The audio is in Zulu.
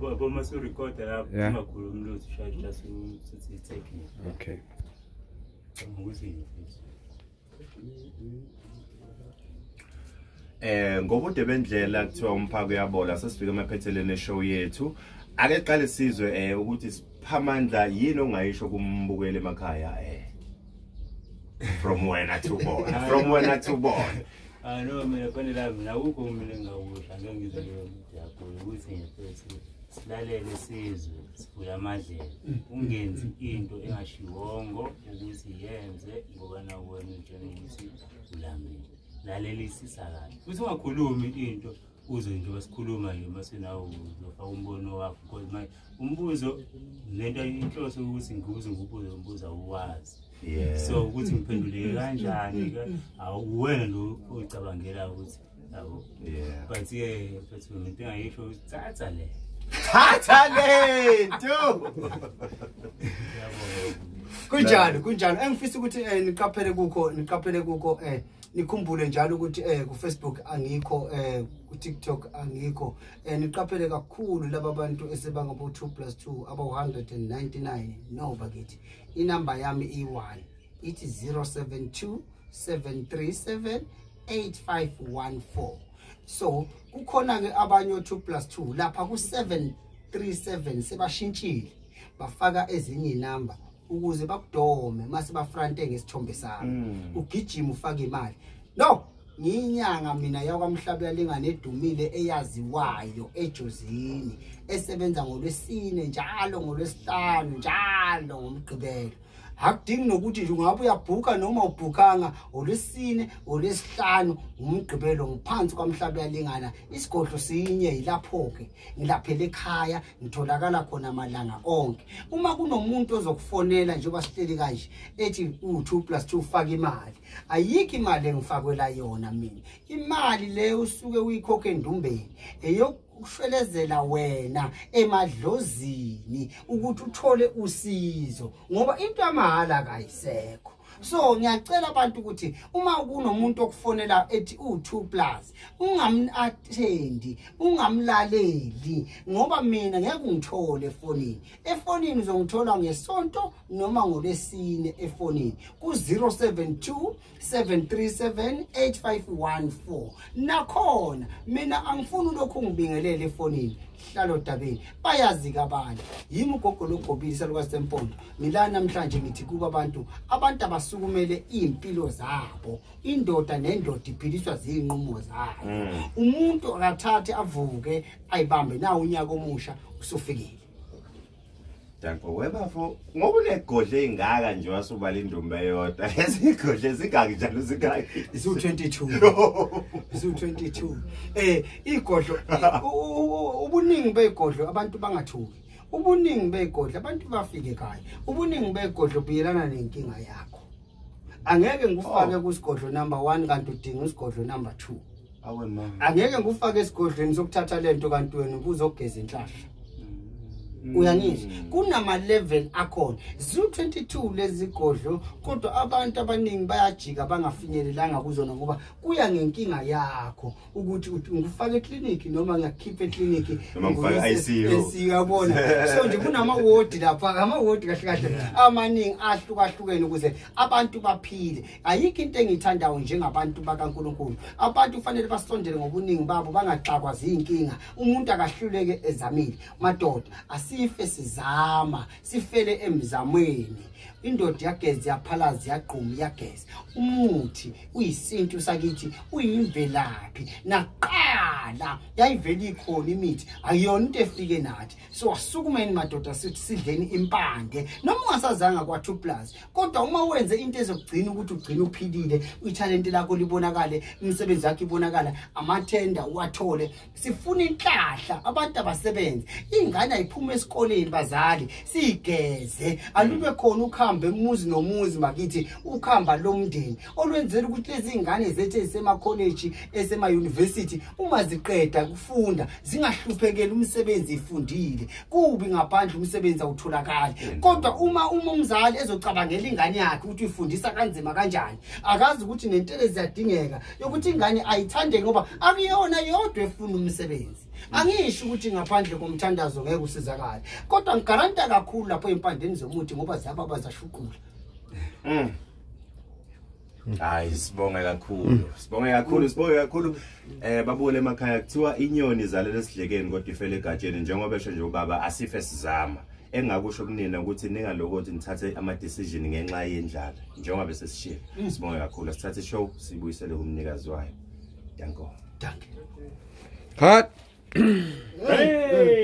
Yabo mase urecorda lapho ungakhulumi lutho, ushaya just uthi technique. Okay. Ukuthi ngobude bendlela kuthiwa umphako uyabola, sesifika emaphethelweni eshow yethu. Ake qale sizwe ukuthi Siphamandla yini ongayisho kumbukeli emakhaya from wena to bona, from wena to bona. No mina fanele mina akukho mina engakusho, angeke ngizwe leyo yakho ukuthi ngifethu silalele sizwe sivule amadlebe, ungenzi into engashiwongo ukuthi yenze ngoba nawe wena utshela ukuthi ulambile. Lalelisisa kahle futhi ungakhulumi into uze nje basikhuluma nje mase nawe uzofaka umbono wakho, because manje umbuzo lento inhloso ukuthi ngikuze ngikubuze umbuzo awuwazi. So ukuthi ngiphenduleke kanjani ke awuwena lo ocabangela ukuthi yabo. But yeah, but into engayisho ukuthi thatha le. Thatha le nto. Kunjalo, kunjalo. Engifisa ukuthi niqaphele kukho, niqaphele kukho nikhumbule njalo ukuthi ku Facebook angikho, ku TikTok angikho. Niqaphele kakhulu laba bantu esebangabo 2 + 2 aba 199. No bakithi, inamba yami i1 ithi 072 737 8514. So kukhona ke abanye 2 + 2 lapha ku 737 sebashintshile bafaka ezinye inamba ukuze bakudome mase bafrante ngesithombe sami, ugijima ufaka imali. No, ngiyinyanga mina yakwaMhlabuyalingana edumile eyaziwayo eJozini, esebenza ngolwesine njalo, ngolwesihlanu njalo, ngomgqibelo. Akudingi nokuthi nje ungabe uyabhuka noma ubhukanga, olwesine, olwesihlanu, umgqibelo ngiphansi kwaMhlabuyalingana. Isigodlo sinye yilapho ke ngilaphele ekhaya, ngitholakala khona amalanga onke. Uma kunomuntu ozokufonela njengoba sihleli kanje ethi u2 + 2 faka imali, ayikho imali engifakwela yona mina. Imali leyo usuke uyikhokhe endumbeni eyokushwelezela wena emadlozini ukuthi uthole usizo, ngoba into yamahhala kayisekho. So ngiyacela abantu ukuthi uma kunomuntu okufonela ethi u2+ ungamattendi, ungamlaleli, ngoba mina ngeke ungithole efonini. Efonini uzongithola ngesonto noma ngolwesine efonini ku 072 737 8514. Nakhona mina angifuni lokhu ngibingelele efonini, hlalo odabeni bayazi abantu. Yimi ugogo logobisa lwasempondo ngila namhlanje ngithi kuba abantu abasukumele impilo zabo. Indoda nendoda iphiliswa zinqumo zayo. Umuntu akathathe avuke ayibambe na unyaka omusha usufikile. Danko webafo ngoba unegodle engaka nje wasubala indumba eyodwa. Lezi godle zingaki njalo zingaki? Isu 22. Isu 22. Igodlo ubuningi begodlo abantu bangathuki. Ubuningi begodlo abantu bafike ekhaya. Ubuningi begodlo buyelana nenkinga yakho. Angeke ngikufake kusigodlo number 1 kanti udinga isigodlo number 2. Awe mama. Angeke ngikufake esigodlweni sokuthatha lento kanti wena ubuzogeza inhlahla. Uyangizwa? Kunama level akhona. 022 lezigodlo, kodwa abantu abaningi bayajika bangafinyelelanga kuzona ngoba kuya ngenkinga yakho ukuthi ngifake eclinic noma ngiyakhipha eclinic noma ngifake ICU. Siyabona. So nje kunama ward lapha, ama ward kahle kahle amaningi ahlukahlukene ukuze abantu baphile. Ayikho into engiyithandayo njengabantu bakaNkuluNkulu. Abantu kufanele basondele ngobuningi babo bangaxakwa zinkinga. Umuntu akahluleke ezamile. Madoda, asife sizama, sifele emzamweni. Indoda yageza yaphalaza yagquma yageza. Umuthi uyisintu sakithi, uyimvelaphi. Naqala yayivela ikhona imithi, ayiyona into efike nathi. So asukumeni madoda sithi sidleni impande. Noma ungasazanga kwa 2+, kodwa uma wenze into ezokugcina ukuthi ugcine uphilile, ithalente lakho libonakale, imisebenzi yakho ibonakala, amathenda uwathole. Sifuna inhlahla, abantu abasebenze. Ingane ayiphuma esikoleni bazali, siyigeze. Alube khona ukhambe emuzi nomuzi bakithi, ukhamba lomndeni olwenzela ukuthi lezi ingane zethu ezisema-college, esema-university, uma ziqeda kufunda zingahluphekeli umsebenzi ifundile. Kubi ngaphandle umsebenzi awutholakali. Kodwa uma umzali ezocabangela ingane yakhe ukuthi uyifundisa kanzima kanjani, akazi ukuthi nentela ziyadingeka yokuthi ingane ayithandeke ngoba akuyona yodwa efuna umsebenzi. Angisho ukuthi ngaphandle komthandazo ngeke usizakale, kodwa ngigaranta kakhulu lapho empandeni zomuthi ngoba ziyababa zashuqula. Hayi, sibonge kakhulu, sibonge kakhulu, sibonge kakhulu. Babukele emakhaya, kuthiwa inyoni izalela esidlekeni kodwa ifele egatsheni, njengoba esho nje ubaba, asife sizama. Engakusho kunina ukuthi ningalokothi nithathe ama decision ngenxa yendlala, njengoba besesishilo. Sibonge kakhulu, sithathe show sibuyisele kumnikazi wayo. Danko. Dankie. Cut. Hey!